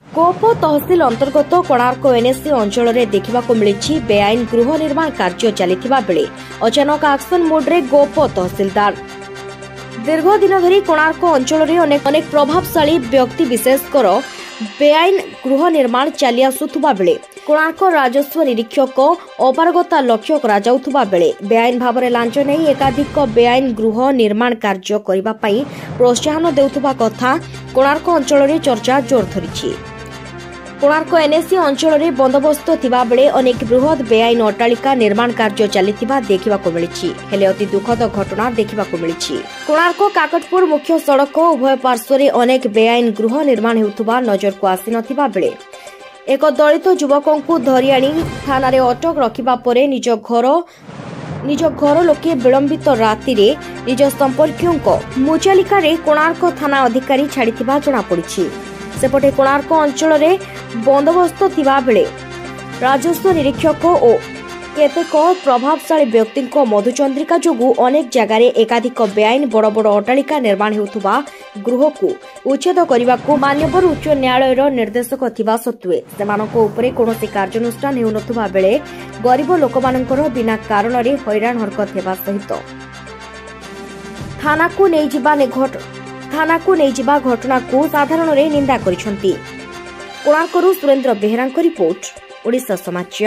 ଗୋପ ତହସିଲ ଅନ୍ତର୍ଗତ କୋଣାର୍କ ଏନ୍ଏସି ଅଞ୍ଚଳରେ ଦେଖିବାକୁ ମିଳିଛି ବେଆଇନ ଗୃହ ନିର୍ମାଣ କାର୍ଯ୍ୟ ଚାଲିଥିବା ବେଳେ ଅଚାନକ ଆକ୍ସନ ମୋଡ୍ରେ ଗୋପ ତହସିଲଦାର। ଦୀର୍ଘ ଦିନ ଧରି କୋଣାର୍କ ଅଞ୍ଚଳରେ ଅନେକ ଅନେକ ପ୍ରଭାବଶାଳୀ ବ୍ୟକ୍ତିବିଶେଷଙ୍କର ବେଆଇନ ଗୃହ ନିର୍ମାଣ ଚାଲି ଆସୁଥିବା ବେଳେ କୋଣାର୍କ ରାଜସ୍ୱ ନିରୀକ୍ଷକ ଅପାରଗତା ଲକ୍ଷ୍ୟ କରାଯାଉଥିବା ବେଳେ ବେଆଇନ ଭାବରେ ଲାଞ୍ଚ ନେଇ ଏକାଧିକ ବେଆଇନ ଗୃହ ନିର୍ମାଣ କାର୍ଯ୍ୟ କରିବା ପାଇଁ ପ୍ରୋତ୍ସାହନ ଦେଉଥିବା କଥା କୋଣାର୍କ ଅଞ୍ଚଳରେ ଚର୍ଚ୍ଚା ଜୋର ଧରିଛି। କୋଣାର୍କ ଏନ୍ଏସି ଅଞ୍ଚଳରେ ବନ୍ଦୋବସ୍ତ ଥିବାବେଳେ ଅନେକ ବୃହତ୍ ବେଆଇନ ଅଟ୍ଟାଳିକା ନିର୍ମାଣ କାର୍ଯ୍ୟ ଚାଲିଥିବା ଦେଖିବାକୁ ମିଳିଛି। ହେଲେ ଅତି ଦୁଃଖଦ ଘଟଣା ଦେଖିବାକୁ ମିଳିଛି। କୋଣାର୍କ କାକଟପୁର ମୁଖ୍ୟ ସଡ଼କ ଉଭୟ ପାର୍ଶ୍ୱରେ ଅନେକ ବେଆଇନ ଗୃହ ନିର୍ମାଣ ହେଉଥିବା ନଜରକୁ ଆସିନଥିବା ବେଳେ ଏକ ଦଳିତ ଯୁବକଙ୍କୁ ଧରି ଆଣି ଥାନାରେ ଅଟକ ରଖିବା ପରେ ନିଜ ଘର ଲୋକେ ବିଳମ୍ବିତ ରାତିରେ ନିଜ ସମ୍ପର୍କୀୟଙ୍କ ମୁଚାଲିକାରେ କୋଣାର୍କ ଥାନା ଅଧିକାରୀ ଛାଡ଼ିଥିବା ଜଣାପଡ଼ିଛି। ସେପଟେ କୋଣାର୍କ ଅଞ୍ଚଳରେ ବନ୍ଦୋବସ୍ତ ଥିବାବେଳେ ରାଜସ୍ୱ ନିରୀକ୍ଷକ ଓ କେତେକ ପ୍ରଭାବଶାଳୀ ବ୍ୟକ୍ତିଙ୍କ ମଧୁଚନ୍ଦ୍ରିକା ଯୋଗୁଁ ଅନେକ ଜାଗାରେ ଏକାଧିକ ବେଆଇନ ବଡ଼ ବଡ଼ ଅଟ୍ଟାଳିକା ନିର୍ମାଣ ହେଉଥିବା ଗୃହକୁ ଉଚ୍ଛେଦ କରିବାକୁ ମାନ୍ୟବର ଉଚ୍ଚ ନ୍ୟାୟାଳୟର ନିର୍ଦ୍ଦେଶକ ଥିବା ସତ୍ତ୍ୱେ ସେମାନଙ୍କ ଉପରେ କୌଣସି କାର୍ଯ୍ୟାନୁଷ୍ଠାନ ହେଉନଥିବା ବେଳେ ଗରିବ ଲୋକମାନଙ୍କର ବିନା କାରଣରେ ହଇରାଣ ହରକତ ହେବା ସହିତ ଥାନାକୁ ନେଇଯିବା ଘଟଣାକୁ ସାଧାରଣରେ ନିନ୍ଦା କରିଛନ୍ତି। କୋଣାର୍କରୁ ସୁରେନ୍ଦ୍ର ବେହେରାଙ୍କ ରିପୋର୍ଟ, ଓଡ଼ିଶା ସମାଚାର।